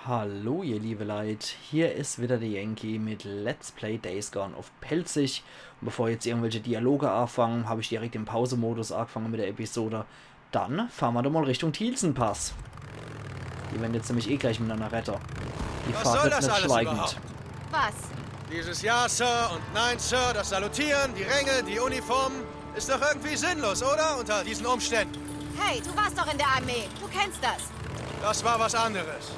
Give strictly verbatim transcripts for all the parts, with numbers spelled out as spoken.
Hallo ihr liebe Leit, hier is wieder de Yankee mit Let's Play Days Gone uff Pälzisch. Und bevor jetzt irgendwelche Dialoge anfangen, hab ich direkt im Pausemodus angefangen mit der Episode. Dann fahren wir doch mal Richtung Thielsen Pass. Die werden jetzt nämlich eh gleich miteinander redde. Die Was Fahrt soll wird das nicht alles schweigend. Überhaupt? Was? Dieses Ja, Sir und Nein, Sir, das Salutieren, die Ränge, die Uniformen. Ist doch irgendwie sinnlos, oder? Unter diesen Umständen. Hey, du warst doch in der Armee. Du kennst das. Das war was anderes.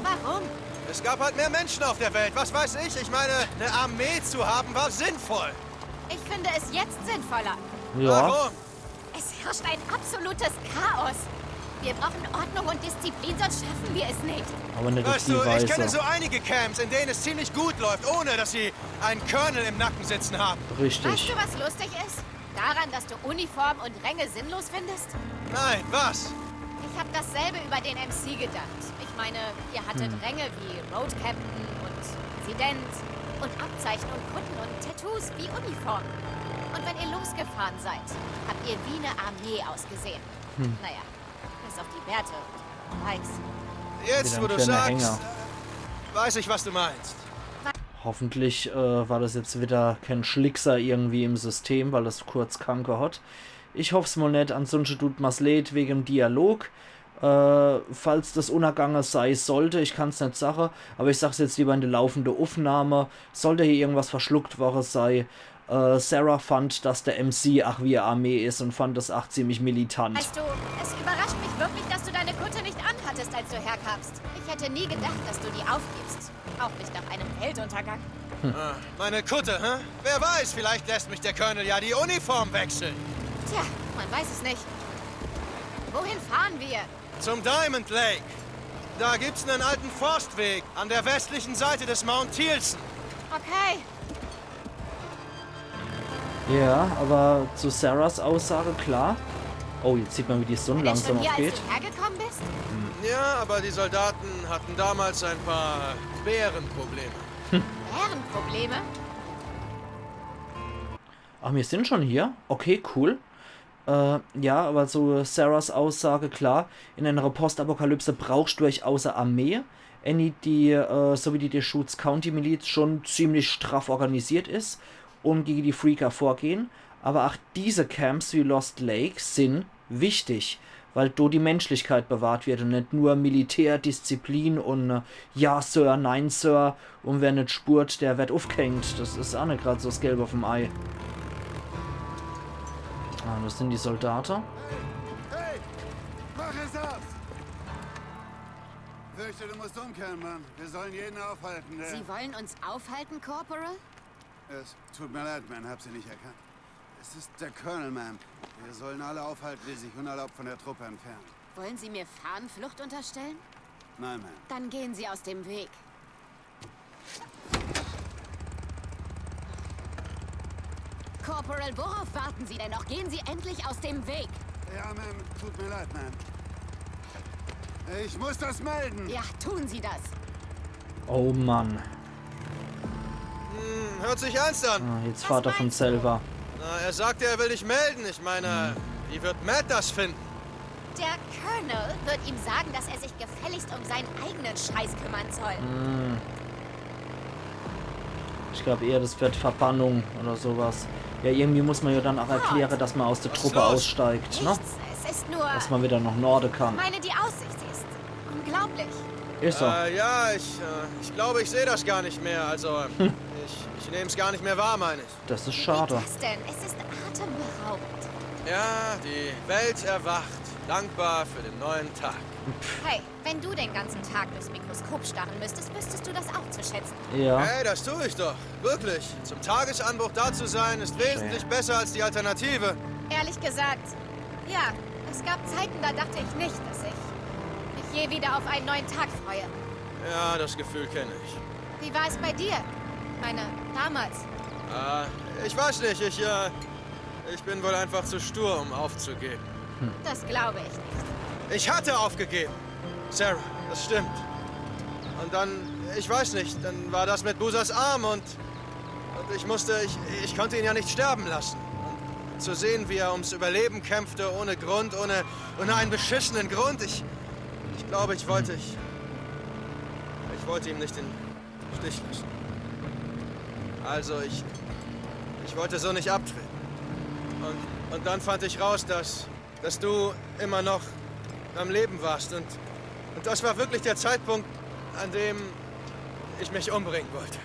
Warum? Es gab halt mehr Menschen auf der Welt. Was weiß ich? Ich meine, eine Armee zu haben war sinnvoll. Ich finde es jetzt sinnvoller. Ja. Warum? Es herrscht ein absolutes Chaos. Wir brauchen Ordnung und Disziplin, sonst schaffen wir es nicht. Aber nicht auf Weißt die du, ich Weise. kenne so einige Camps, in denen es ziemlich gut läuft, ohne dass sie einen Colonel im Nacken sitzen haben. Richtig. Weißt du, was lustig ist? Daran, dass du Uniform und Ränge sinnlos findest? Nein, was? Ich hab dasselbe über den M C gedacht. Ich meine, ihr hattet Hm. Ränge wie Road Captain und Präsident und Abzeichen und Kutten und Tattoos wie Uniformen. Und wenn ihr losgefahren seid, habt ihr wie eine Armee ausgesehen. Hm. Naja, bis auf die Bärte und Bikes. Jetzt, Wieder wo ein du schöner sagst, Hänger. äh, weiß ich, was du meinst. Hoffentlich äh, war das jetzt wieder kein Schlickser irgendwie im System, weil das kurz Kanke hat. Ich hoff's mal net, ansonsten tut mer's leid wegen dem Dialog. Äh, falls das unnergange sei sollte, ich kann's net sache, aber ich sag's jetzt lieber in der laufenden Aufnahme, sollte hier irgendwas verschluckt worre sei, äh, Sarah fand, dass der M C ach wie e Armee is und fand das ach ziemlich militant. Weißt du, es überrascht mich wirklich, dass du deine Kutte nicht anhattest, als du herkamst. Ich hätte nie gedacht, dass du die aufgibst. Auch nicht nach einem Weltuntergang. Ah, meine Kutte, hä? Wer weiß, vielleicht lässt mich der Colonel ja die Uniform wechseln. Tja, man weiß es nicht. Wohin fahren wir? Zum Diamond Lake. Da gibt's einen alten Forstweg an der westlichen Seite des Mount Thielsen. Okay. Ja, aber zu Sarahs Aussage, klar. Oh, jetzt sieht man, wie die Sonne Wenn du langsam schon hier, als aufgeht. du hergekommen bist? Ja, aber die Soldaten hatten damals ein paar Bärenprobleme. Bärenprobleme? Ach, wir sind schon hier? Okay, cool. Äh, ja, aber zu Sarahs Aussage, klar, in einer Postapokalypse brauchst du durchaus e Armee. Eine, die, äh, so wie die Deschutes County Miliz schon ziemlich straff organisiert is und gegen die Freaker vorgehen. Aber auch diese Camps wie Lost Lake sind wichtig, weil do die Menschlichkeit bewahrt wird und net nur Militärdisziplin und, äh, ja, Sir, nein, Sir. Und wer net spurt, der wird aufgehängt. Das is auch net grad so das Gelbe vom Ei. Ah, das sind die Soldaten. Hey! Mach es aus! Fürchte, du musst umkehren, Mann. Wir sollen jeden aufhalten, der Sie wollen uns aufhalten, Corporal? Es tut mir leid, Ma'am, hab Sie nicht erkannt. Es ist der Colonel, Ma'am. Wir sollen alle aufhalten, die sich unerlaubt von der Truppe entfernen. Wollen Sie mir Fahnenflucht unterstellen? Nein, Ma'am. Dann gehen Sie aus dem Weg. Corporal, worauf warten Sie denn noch? Gehen Sie endlich aus dem Weg. Ja, Ma'am, tut mir leid, Ma'am. Ich muss das melden. Ja, tun Sie das. Oh Mann. Hm, hört sich ernst an. Ah, jetzt Was Vater von meinst du? Selva. Na, er sagte, er will dich melden. Ich meine, wie wird Matt das finden? Der Colonel wird ihm sagen, dass er sich gefälligst um seinen eigenen Scheiß kümmern soll. Hm. Ich glaub eher, das wird Verbannung oder sowas. Ja, irgendwie muss man ja dann auch erklären, dass man aus der Truppe aussteigt, ne? Nichts, es ist nur Dass man wieder nach Norde kann. Ich meine, die Aussicht ist unglaublich. Ist so. Äh, ja, ich, äh, ich glaube, ich sehe das gar nicht mehr. Also, ich, ich nehme es gar nicht mehr wahr, meine ich. Das ist schade. Wie geht das denn? Es ist atemberaubend. Ja, die Welt erwacht, dankbar für den neuen Tag. Hey, wenn du den ganzen Tag durchs Mikroskop starren müsstest, wüsstest du das auch zu schätzen. Ja. Hey, das tue ich doch. Wirklich. Zum Tagesanbruch da zu sein, ist wesentlich besser als die Alternative. Ehrlich gesagt, ja. Es gab Zeiten, da dachte ich nicht, dass ich mich je wieder auf einen neuen Tag freue. Ja, das Gefühl kenne ich. Wie war es bei dir? Meine, damals. Ah, ich weiß nicht, ich, äh, ich bin wohl einfach zu stur, um aufzugeben. Das glaube ich nicht. Ich hatte aufgegeben, Sarah, das stimmt. Und dann, ich weiß nicht, dann war das mit Boozers Arm und, und ich musste, ich, ich konnte ihn ja nicht sterben lassen. Und zu sehen, wie er ums Überleben kämpfte, ohne Grund, ohne, ohne einen beschissenen Grund, ich, ich glaube, ich wollte, ich, Wollte ihn nicht im Stich lassen. Also ich, ich wollte so nicht abtreten. Und, und dann fand ich raus, dass, dass du immer noch am Leben warst. Und, und das war wirklich der Zeitpunkt, an dem ich mich umbringen wollte.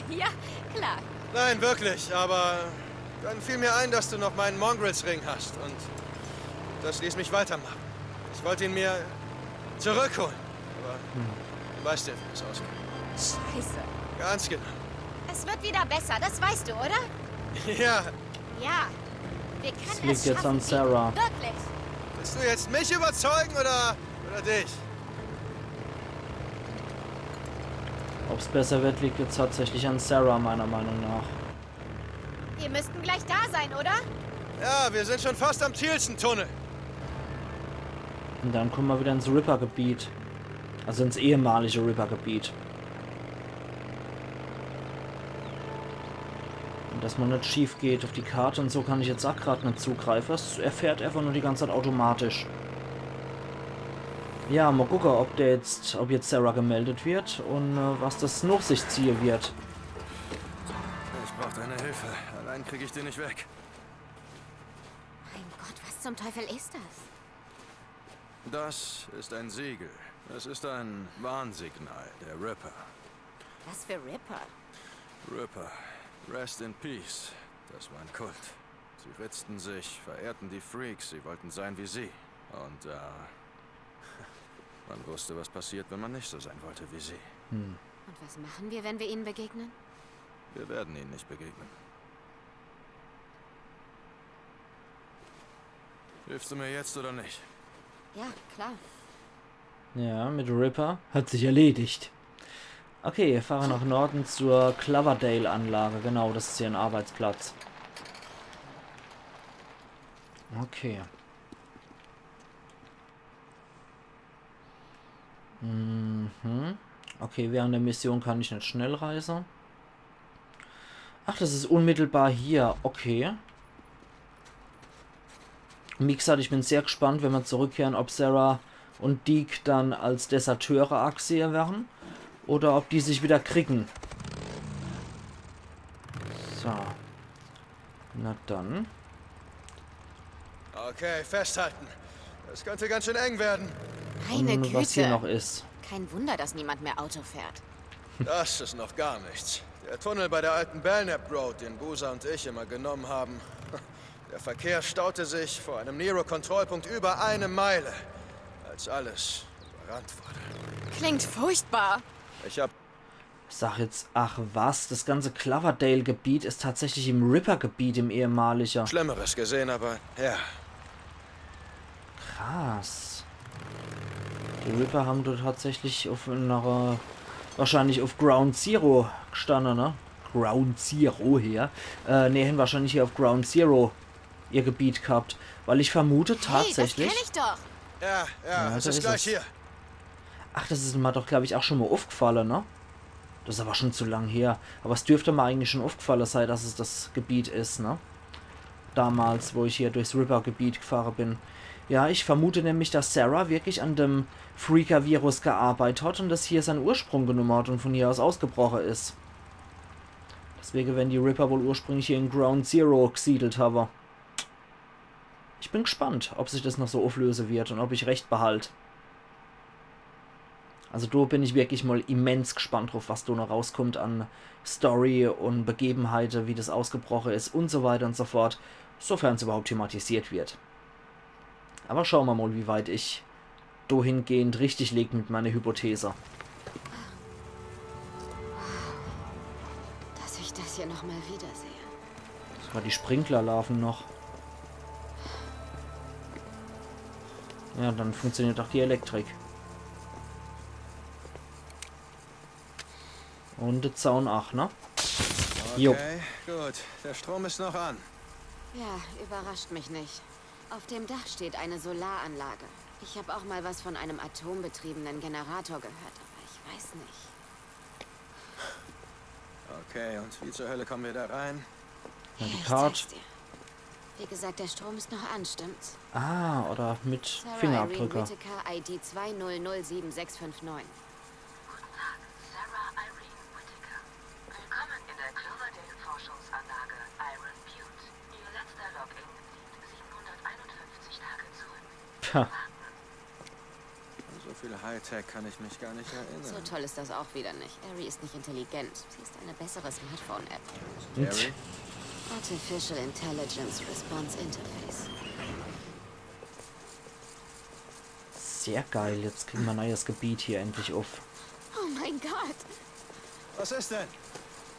Ja, klar. Nein, wirklich, aber dann fiel mir ein, dass du noch meinen Mongrels-Ring hast. Und das ließ mich weitermachen. Ich wollte ihn mir zurückholen. Aber du weißt ja, wie es ausgeht. Scheiße. Ganz genau. Es wird wieder besser, das weißt du, oder? Ja. Ja. Wir können es schaffen. Es liegt jetzt an Sarah. Wirklich. Willst du jetzt mich überzeugen oder, oder dich? Ob's besser wird, liegt jetzt tatsächlich an Sarah, meiner Meinung nach. Wir müssten gleich da sein, oder? Ja, wir sind schon fast am Thielsen-Tunnel. Und dann kommen wir wieder ins Ripper-Gebiet. Also ins ehemalige Ripper-Gebiet. Und dass man net schief geht. Auf die Karte und so kann ich jetzt auch grad net zugreifen. Es, er fährt einfach nur die ganze Zeit automatisch. Ja, mal gucken, ob der jetzt, ob jetzt Sarah gemeldet wird und äh, was das noch sich ziehen wird. Ich brauch deine Hilfe. Allein krieg ich den nicht weg. Mein Gott, was zum Teufel ist das? Das ist ein Siegel. Es ist ein Warnsignal der Ripper. Was für Ripper? Ripper. Rest in Peace. Das war ein Kult. Sie ritzten sich, verehrten die Freaks, sie wollten sein wie sie. Und äh, man wusste, was passiert, wenn man nicht so sein wollte wie sie. Und was machen wir, wenn wir ihnen begegnen? Wir werden ihnen nicht begegnen. Hilfst du mir jetzt oder nicht? Ja, klar. Ja, mit Ripper hat sich erledigt. Okay, fahre nach Norden zur Cloverdale-Anlage. Genau, das ist hier ein Arbeitsplatz. Okay. Mhm. Okay, während der Mission kann ich net schnell reisen. Ach, das ist unmittelbar hier. Okay. Und wie gesagt, ich bin sehr gespannt, wenn wir zurückkehren, ob Sarah und Deke dann als Deserteure angesehe werden oder ob die sich wieder kriegen. So. Na dann. Okay, festhalten. Das könnte ganz schön eng werden. Meine Güte. Und was hier noch ist. Kein Wunder, dass niemand mehr Auto fährt. Das ist noch gar nichts. Der Tunnel bei der alten Belknap Road, den Boozer und ich immer genommen haben. Der Verkehr staute sich vor einem Nero-Kontrollpunkt über eine Meile, als alles überrannt wurde. Klingt furchtbar. Ich hab Sag jetzt, ach was, das ganze Cloverdale-Gebiet ist tatsächlich im Ripper-Gebiet, im ehemalige. Schlimmeres gesehen, aber ja. Krass. Die Ripper haben dort tatsächlich auf einer, wahrscheinlich auf Ground Zero gestanden, ne? Ground Zero hier. Äh, nee, haben wahrscheinlich hier auf Ground Zero ihr Gebiet gehabt. Weil ich vermute tatsächlich. Hey, das kenn ich doch. Ja, ja, es ist gleich hier. Ach, das ist mir doch, glaub ich, auch schon mal aufgefallen, ne? Das ist aber schon zu lang her. Aber es dürfte mir eigentlich schon aufgefallen sein, dass es das Gebiet ist, ne? Damals, wo ich hier durchs Ripper-Gebiet gefahren bin. Ja, ich vermute nämlich, dass Sarah wirklich an dem Freaker-Virus gearbeitet hat und das hier seinen Ursprung genommen hat und von hier aus ausgebrochen ist. Deswegen werden die Ripper wohl ursprünglich hier in Ground Zero gesiedelt haben. Ich bin gespannt, ob sich das noch so auflösen wird und ob ich recht behalt. Also da bin ich wirklich mal immens gespannt drauf, was da noch rauskommt an Story und Begebenheiten, wie das ausgebrochen ist und so weiter und so fort, sofern es überhaupt thematisiert wird. Aber schauen wir mal, wie weit ich dahingehend richtig lieg mit meiner Hypothese. Dass ich das hier noch mal wiedersehe. Sogar die Sprinkler laufen noch. Ja, dann funktioniert auch die Elektrik. Und der Zaun auch, ne? Jo. Okay, gut. Der Strom ist noch an. Ja, überrascht mich nicht. Auf dem Dach steht eine Solaranlage. Ich habe auch mal was von einem atombetriebenen Generator gehört, aber ich weiß nicht. Okay, und wie zur Hölle kommen wir da rein? Ja, die Card. Ich zeig's dir. Wie gesagt, der Strom ist noch an, stimmt's? Ah, oder mit Fingerabdrücke. Sarah Irene Whitaker, I D zwei null null sieben sechs fünf neun. Guten Tag. Ha. An so viel Hightech kann ich mich gar nicht erinnern. So toll ist das auch wieder nicht. Ari ist nicht intelligent. Sie ist eine bessere Smartphone-App. Und Artificial Intelligence Response Interface. Sehr geil, jetzt kriegen wir ein neues Gebiet hier endlich auf. Oh mein Gott, Was ist denn?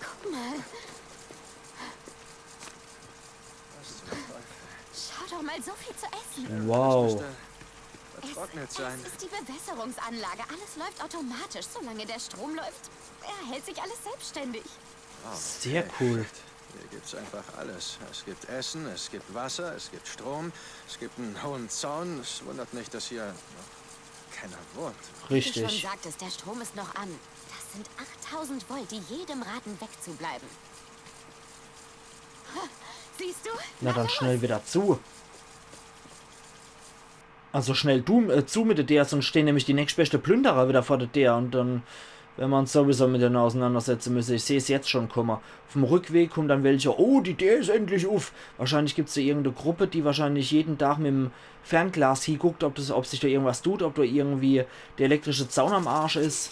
guck mal. Was zum Teufel? Schau doch mal, so viel zu essen. Wow, Vertrocknet sein. Es ist die Bewässerungsanlage. Alles läuft automatisch. Solange der Strom läuft, erhält sich alles selbstständig. Sehr cool. Hier gibt's einfach alles. Es gibt Essen, es gibt Wasser, es gibt Strom, es gibt einen hohen Zaun. Es wundert mich, dass hier noch keiner wohnt. Wie du schon Richtig. Sagtest, der Strom ist noch an. Das sind achttausend Volt, die jedem raten, wegzubleiben. Ha, siehst du? Na dann schnell wieder zu. Also schnell du, äh, zu mit der Deer, sonst stehen nämlich die nächstbeste Plünderer wieder vor der Deer und dann werden wir uns sowieso mit denen auseinandersetzen müssen. Ich sehe es jetzt schon kommen. Auf dem Rückweg kommen dann welche, oh, die Deer ist endlich auf. Wahrscheinlich gibt's da irgendeine Gruppe, die wahrscheinlich jeden Tag mit dem Fernglas hinguckt, ob, das, ob sich da irgendwas tut, ob da irgendwie der elektrische Zaun am Arsch ist.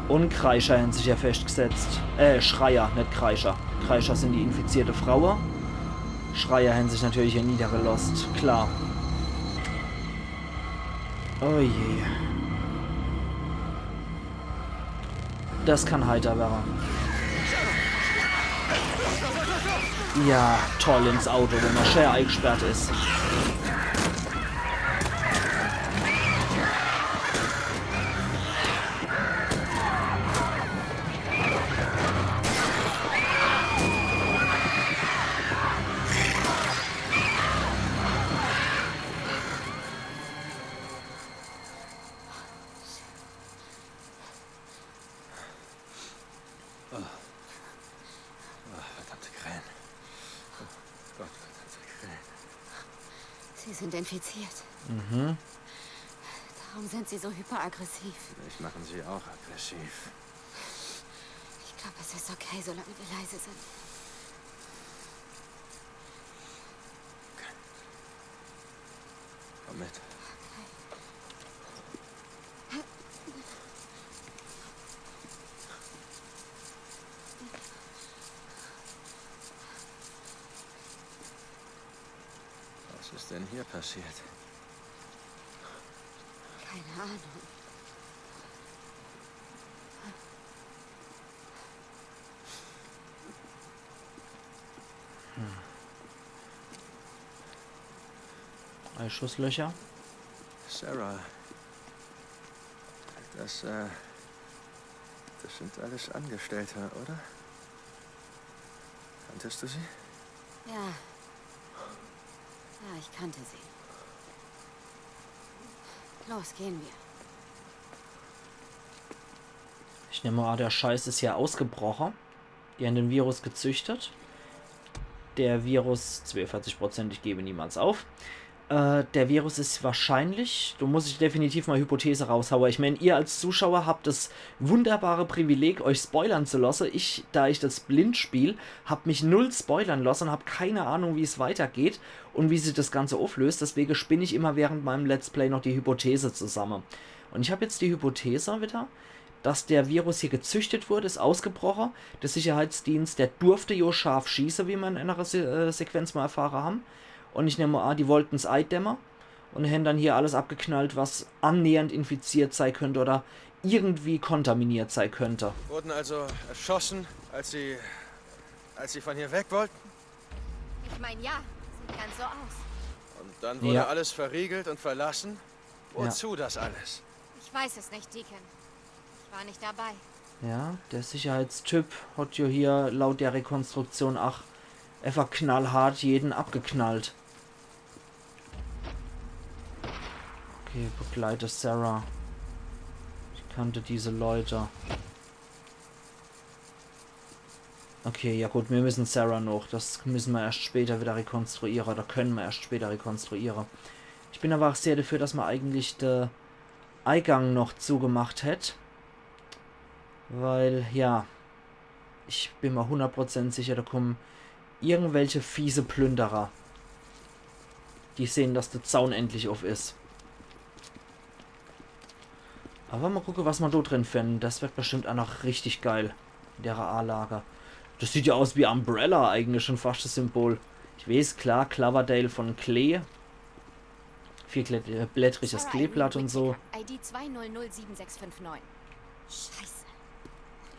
Und Kreischer haben sich hier festgesetzt. Äh, Schreier, nicht Kreischer. Kreischer sind die infizierte Frauen. Schreier haben sich natürlich hier niedergelost, klar. Oh je. Das kann heiter werden. Ja, toll ins Auto, wo man schön eingesperrt ist. Ah, verdammte Krähen. Oh Gott, verdammte Krähen. Sie sind infiziert. Mhm. Darum sind sie so hyperaggressiv. Mich machen sie auch aggressiv. Ich glaube, es ist okay, solange wir leise sind. Komm mit. Was ist denn hier passiert? Keine Ahnung. Eisschusslöcher. Sarah. Das, äh, das sind alles Angestellte, oder? Kanntest du sie? Ja. Ja, ich kannte sie. Los, gehen wir. Ich nehme an, der Scheiß ist hier ausgebrochen. Die haben den Virus gezüchtet. Der Virus, zweiundvierzig Prozent, ich gebe niemals auf. Äh, der Virus ist wahrscheinlich, da muss ich definitiv mal Hypothese raushauen. Ich meine, ihr als Zuschauer habt das wunderbare Privileg, euch spoilern zu lassen. Ich, da ich das blind spiel, hab mich null spoilern lassen und hab keine Ahnung, wie es weitergeht und wie sich das Ganze auflöst. Deswegen spinne ich immer während meinem Let's Play noch die Hypothese zusammen. Und ich habe jetzt die Hypothese wieder, dass der Virus hier gezüchtet wurde, ist ausgebrochen. Der Sicherheitsdienst, der durfte jo scharf schießen, wie wir in einer Se äh, Sequenz mal erfahren haben. Und ich nehme an, die wollten's eidämmen und haben dann hier alles abgeknallt, was annähernd infiziert sein könnte oder irgendwie kontaminiert sein könnte. Wurden also erschossen, als sie, als sie von hier weg wollten? Ich meine, ja, sieht ganz so aus. Und dann wurde Ja. alles verriegelt und verlassen? Wozu das alles? Ich weiß es nicht, Deacon. Ich war nicht dabei. Ja, der Sicherheitstyp hat jo hier laut der Rekonstruktion ach einfach knallhart jeden abgeknallt. Okay, begleite Sarah. Ich kannte diese Leute. Okay, ja gut, mir müssen Sarah noch. Das müssen mir erscht später wieder rekonstruiere. Oder können mir erscht später rekonstruiere. Ich bin aber auch sehr dafür, dass man eigentlich de Eigang noch zugemacht hätt. Weil, ja, ich bin mir hundert Prozent sicher, da kommen irgendwelche fiese Plünderer. Die sehen, dass de Zaun endlich uff is. Aber mal gucke, was ma do drin finden. Das wird bestimmt auch noch richtig geil. In dere Anlage. Das sieht ja aus wie Umbrella eigentlich schon fast, das Symbol. Ich weiß, klar, Cloverdale von Klee. Viel klett- äh, blättriges Kleeblatt und so. I D zwei null null sieben sechs fünf neun. Scheiße.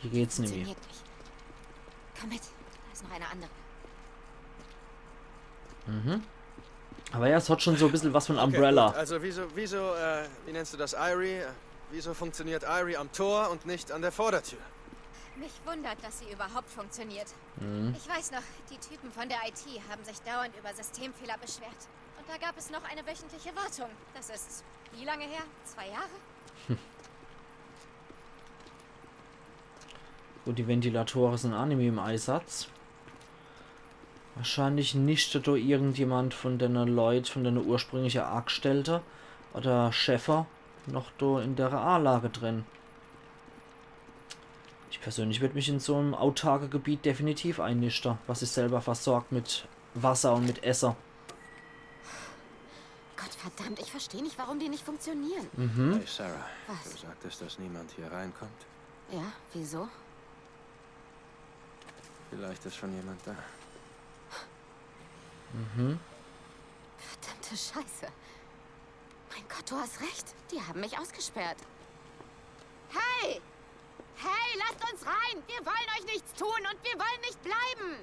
Hier geht's nämlich. Funktioniert nicht. Komm mit. Da ist noch eine andere. Mhm. Aber ja, es hat schon so ein bisschen was von Umbrella. Also wieso, wieso, äh, wie nennst du das, Irie? Äh, Wieso funktioniert Irie am Tor und nicht an der Vordertür? Mich wundert, dass sie überhaupt funktioniert. Ich weiß noch, die Typen von der I T haben sich dauernd über Systemfehler beschwert. Und da gab es noch eine wöchentliche Wartung. Das ist wie lange her? Zwei Jahre? Gut, die Ventilatore sind auch nimmi im Einsatz. Wahrscheinlich nicht do irgendjemand von dene Leut, von dene ursprüngliche Angestellte oder Cheffe noch do in dere Anlage drin. Ich persönlich würd mich in so einem autarke Gebiet definitiv einnischte, was sich selber versorgt mit Wasser und mit Esse. Gott verdammt, ich verstehe nicht, warum die nicht funktionieren. Mhm. Hey Sarah, Was? Du sagtest, dass niemand hier reinkommt. Ja, wieso? Vielleicht ist schon jemand da. Mhm. Verdammte Scheiße. Mein Gott, du hast recht. Die haben mich ausgesperrt. Hey! Hey, lasst uns rein! Wir wollen euch nichts tun und wir wollen nicht bleiben!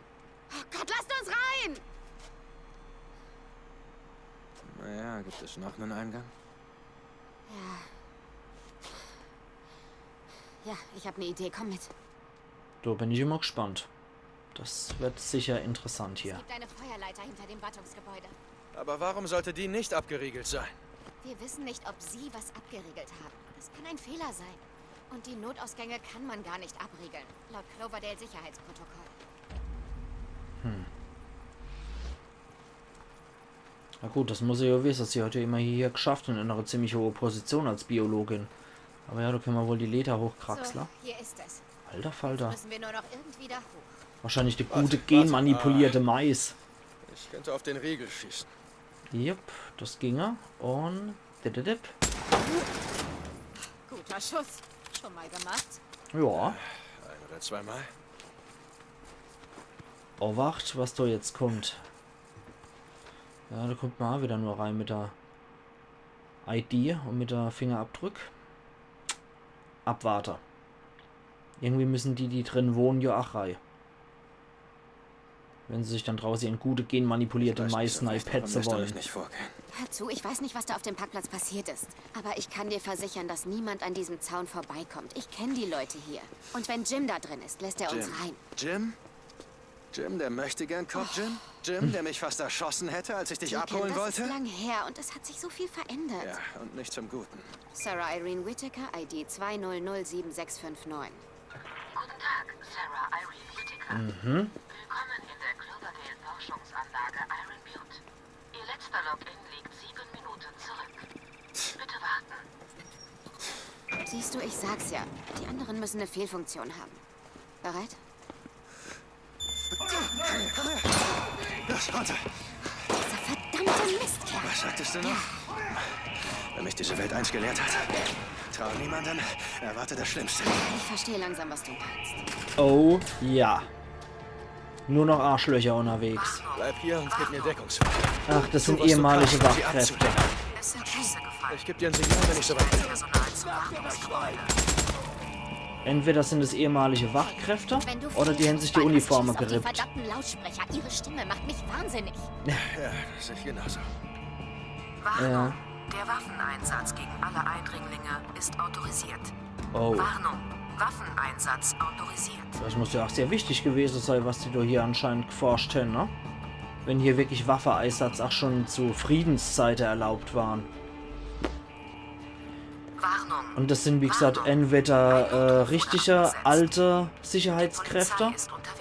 Oh Gott, lasst uns rein! Naja, gibt es noch einen Eingang? Ja. Ja, ich habe eine Idee. Komm mit. Do bin ich immer gespannt. Das wird sicher interessant Es hier. Gibt eine Feuerleiter hinter dem Wartungsgebäude. Aber warum sollte die nicht abgeriegelt sein? Wir wissen nicht, ob sie was abgeriegelt haben. Das kann ein Fehler sein. Und die Notausgänge kann man gar nicht abriegeln, laut Cloverdale Sicherheitsprotokoll. Na gut, das muss er ja wissen. Sie hat ja immerhin hier geschafft und in einer ziemlich hohen Position als Biologin. Aber ja, da können wir wohl die Leiter hochkraxeln. So, hier ist es. Alter Falter. Müssen wir nur noch irgendwie da hoch. Wahrscheinlich der gute genmanipulierte Mais. Ich könnte auf den Riegel schießen. Jupp, das ginge. Und dididip. Guter Schuss. Schon mal gemacht? Ja. Ein oder zweimal. Obacht, was da jetzt kommt. Ja, da kommt man auch wieder nur rein mit der I D und mit der Fingerabdruck. Abwarte. Irgendwie müssen die, die drin wohnen, ja auch rein. Wenn sie sich dann draußen ihren gute genmanipulierte Ich weiß Mais nicht, warum neipetze das doch wollen. Nicht vorgehen. Hör zu, ich weiß nicht, was da auf dem Parkplatz passiert ist. Aber ich kann dir versichern, dass niemand an diesem Zaun vorbeikommt. Ich kenne die Leute hier. Und wenn Jim da drin ist, lässt er uns Jim. Rein. Jim? Jim, der Möchtegern-Cop Jim? Jim, der mich fast erschossen hätte, als ich dich Deacon, abholen das wollte? Ist lang her und es hat sich so viel verändert. Ja, und nicht zum Guten. Sarah Irene Whitaker, I D zwei null null sieben sechs fünf neun. Guten Tag, Sarah Irene Whitaker. Mhm. Willkommen in der Cloverdale Forschungsanlage Iron Butte. Ihr letzter Login liegt sieben Minuten zurück. Bitte warten. Siehst du, ich sag's ja. Die anderen müssen eine Fehlfunktion haben. Bereit? Los, runter. Dieser verdammte Mistkerl. Was sagtest du noch? Wenn mich diese Welt eins gelehrt hat, trau niemandem, erwarte das Schlimmste. Ich verstehe langsam, was du meinst. Oh ja. Nur noch Arschlöcher unterwegs. Bleib hier und gib mir Deckungsfeuer. Ach, das sind Was du ehemalige kannst, um sie Wachkräfte. abzulenken. Es sind Schüsse gefallen. Ich geb dir ein Signal, wenn ich soweit bin. Personal zum Wartungsgebäude. Entweder sind es ehemalige Wachkräfte Wenn du oder die fehlst, haben sich die weiter Uniformen fies auf die gerippt. Verdammten Lautsprecher. Ihre Stimme macht mich wahnsinnig. Ja, das sehe ich genauso. Warnung. Ja. Der Waffeneinsatz gegen alle Eindringlinge ist autorisiert. Oh, Warnung. Waffeneinsatz autorisiert. Das muss ja auch sehr wichtig gewesen sein, was die da hier anscheinend geforscht haben, ne? Wenn hier wirklich Waffeeinsatz auch schon zu Friedenszeiten erlaubt waren. Und das sind, wie gesagt, entweder äh, richtige alte Sicherheitskräfte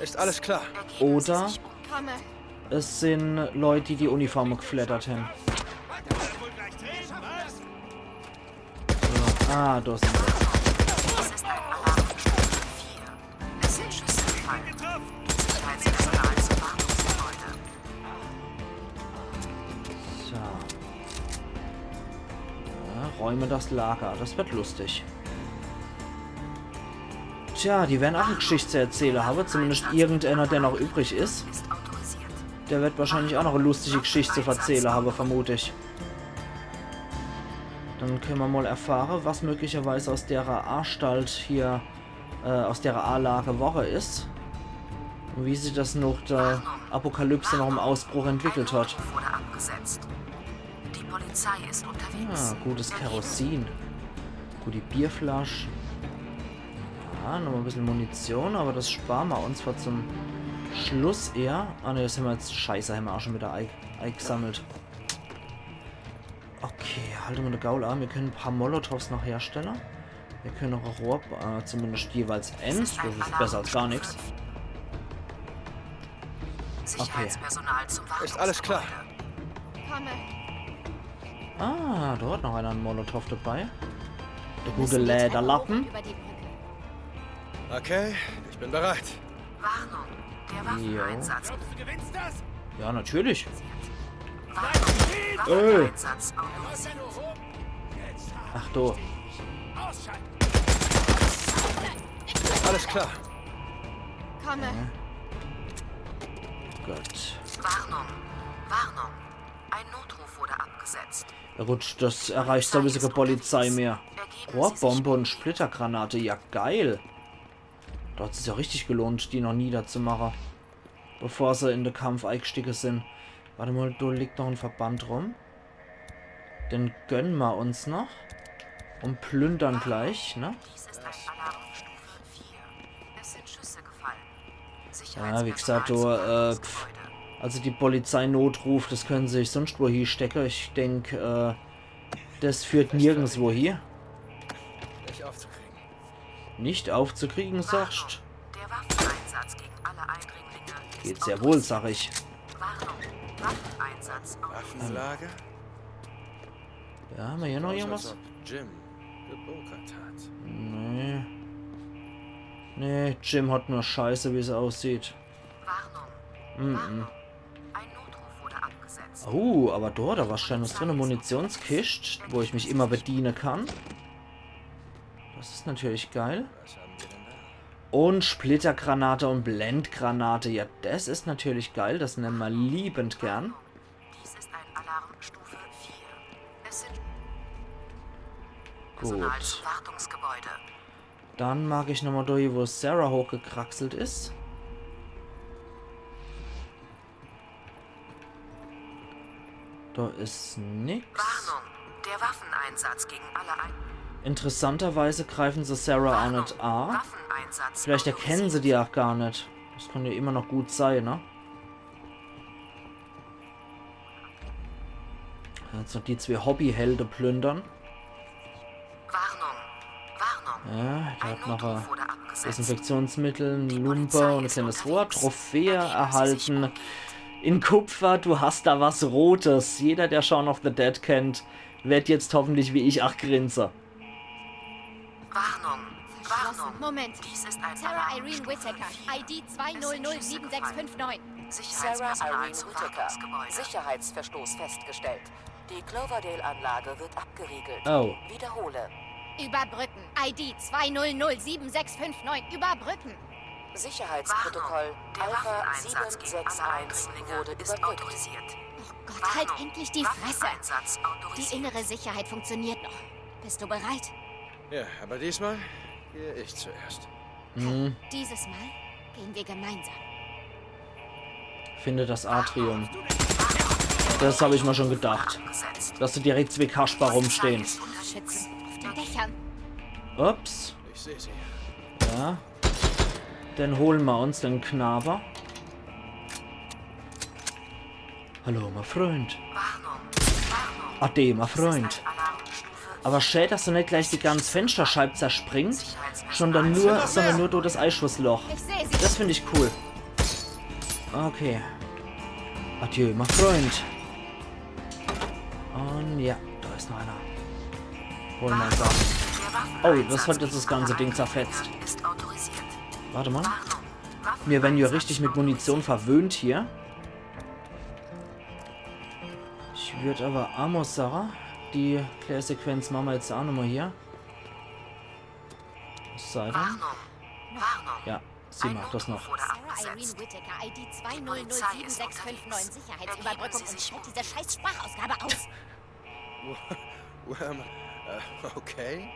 Ist alles klar. oder Komme. es sind Leute, die die Uniformen geflattert haben. So. Ah, da sind sie. So. Ja, räume das Lager. Das wird lustig. Tja, die werden auch e Geschicht zu erzähle habe. Zumindest irgendeiner, der noch übrig is. Der wird wahrscheinlich auch noch e lustige Geschicht zu verzähle habe, vermut ich. Dann könne mer mal erfahre, was möglicherweise aus derer Anstalt hier, äh, aus derer Anlage worre is. Und wie sich das noch der Apokalypse, noch em Ausbruch entwickelt hat. Wurde abgesetzt. Die Polizei ist unterwegs. Ah, gutes Kerosin. Gute Bierflasch. Ja, noch e bissel Munition, aber das spare mer uns vor zum Schluss eher. Ah ne, das hämmer jetzt, scheiße, hämmer auch schon wieder ei- eigesammelt. Okay, halte mer de Gaul an. Mir können e paar Molotovs noch herstelle. Mir können auch e Rohr, äh, zumindest jeweils eins. Das is besser als gar nix. Sicherheitspersonal zum Wartungsgebäude. Ist alles klar. Komme. Ah, da hat noch einer en Molotow dabei. Der gute Lederlappen. Über die Brücke. Okay, ich bin bereit. Warnung. Der Waffeneinsatz. Du gewinnst das? Ja, natürlich. Warnung. Waffeneinsatz autorisiert. Ach du. Alles klar. Komme. Gott. Warnung. Warnung. Ein Notruf wurde abgesetzt. Ja gut, das erreicht sowieso keine Polizei mehr. Rohrbombe und Splittergranate, ja geil. Da hat sich's ja richtig gelohnt, die noch niederzumache. Bevor se in de Kampf eingestiege sin. Warte mal, da liegt noch en Verband rum. Den gönne mer uns noch. Und plündern gleich, ne? Dies ist ein Alarm Stufe vier. Es sind Schüsse gefallen. Ja, wie gesagt, du, äh, pf, also die Polizeinotruf, das können se sich sonst wo hiestecke. Ich denk, äh, das führt nirgendswo hie. Nicht aufzukriegen. Nicht aufzukriegen, sagst. Der Waffeneinsatz gegen alle Eindringlinge ist Geht sehr wohl, sag ich. Warnung. Waffeneinsatz autorisiert. Waffenlager? Ja, haben wir hier noch Aus, als irgendwas? Ob Jim gebunkert hat. Nee. Nee, Jim hat nur Scheiße, wie es aussieht. Warnung. Mhm. Warnung. Ein Notruf wurde abgesetzt. Oh, aber da, da war scheinbar so eine Munitionskist, wo ich mich immer bedienen kann. Das ist natürlich geil. Was haben wir denn da? Und Splittergranate und Blendgranate. Ja, das ist natürlich geil. Das nehmen wir liebend gern. Dies ist ein Alarm Stufe vier. Es sind Personal Gut. zum Wartungsgebäude. Dann mag ich nochmal durch, wo Sarah hochgekraxelt ist. Da ist nix. Warnung. Der Waffeneinsatz gegen alle Ein Interessanterweise greifen sie Sarah auch nicht an. Waffeneinsatz Vielleicht erkennen sie die auch gar nicht. Das kann ja immer noch gut sein, ne? Jetzt noch die zwei Hobbyhelde plündern. Warnung. Warnung. Ja, der Ein hat noch Notruf äh, wurde abgesetzt. Desinfektionsmittel, ein Die Lumpe Polizei und ein ist kleines unterwegs. Rohr. Trophäe Ergeben Sie sich erhalten. umgehend. In Kupfer, du hast da was Rotes. Jeder, der Shaun of the Dead kennt, wird jetzt hoffentlich wie ich auch grinsen. Warnung. Verschlossen. Warnung. Moment. Dies ist ein Sarah Alarm Irene Stufe Whittaker, vier. I D zwei null null sieben sechs fünf neun. Sicherheitspersonal Sarah Irene zum Whittaker. Wartungsgebäude. Sicherheitsverstoß festgestellt. Die Cloverdale-Anlage wird abgeriegelt. Oh. Wiederhole. Überbrücken. I D zwei null null sieben sechs fünf neun. Überbrücken. Sicherheitsprotokoll Der Alpha Waffeneinsatz gegen alle sieben sechs eins Eindringlinge wurde ist überbrückt. autorisiert. Oh Gott, halt endlich die Fresse. Waffeneinsatz Die autorisiert. Innere Sicherheit funktioniert noch. Bist du bereit? Ja, aber diesmal gehe ich zuerst. Dieses Mal gehen wir gemeinsam. Finde das Atrium. Das habe ich mir schon gedacht. Dass da direkt zwei Kasper rumstehen. Schützen auf den Dächern. Ups. Ich sehe sie. Ja. Den holen wir uns, den Knaber. Hallo, mein Freund. Warnung. Ade, mein Freund. Alarmstufe Aber schä, dass do net gleich die ganz Fensterscheib zerspringt, sondern nur, sondern nur durch das Eischusslor. Ich sehe sie. Das find ich cool. Okay. Adieu, mein Freund. Und ja, da ist noch einer. Holen wir uns ab. Oh, das hat jetzt das ganze Ding zerfetzt. Ist autorisiert. Warte mal. Wir werden ja richtig mit Munition verwöhnt hier. Ich würd aber Amos sagen, die kleine Sequenz machen wir jetzt auch nochmal hier. Es sei denn. Warnung. Warnung. Ja, sie macht das noch. Wurde Sarah abgesetzt. Irene Whittaker, I D zwei null null sieben sechs fünf neun, Sicherheitsüberbrückung und schalt diese scheiß Sprachausgabe aus. Um, äh, okay.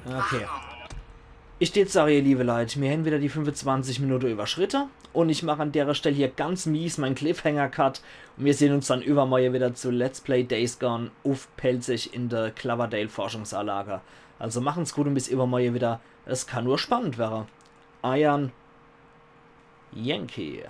Okay. Ich deet sage, ihr liebe Leit, mir hän wieder die fünfezwanzig Minute überschritte und ich mach an dere Stell hier ganz mies mein Cliffhanger-Cut und mir sehn uns dann übermorje wieder zu Let's Play Days Gone uff Pälzisch in der Cloverdale Forschungsanlage. Also machen's gut und bis übermorje wieder. Es kann nur spannend werre. Eiern Yankee.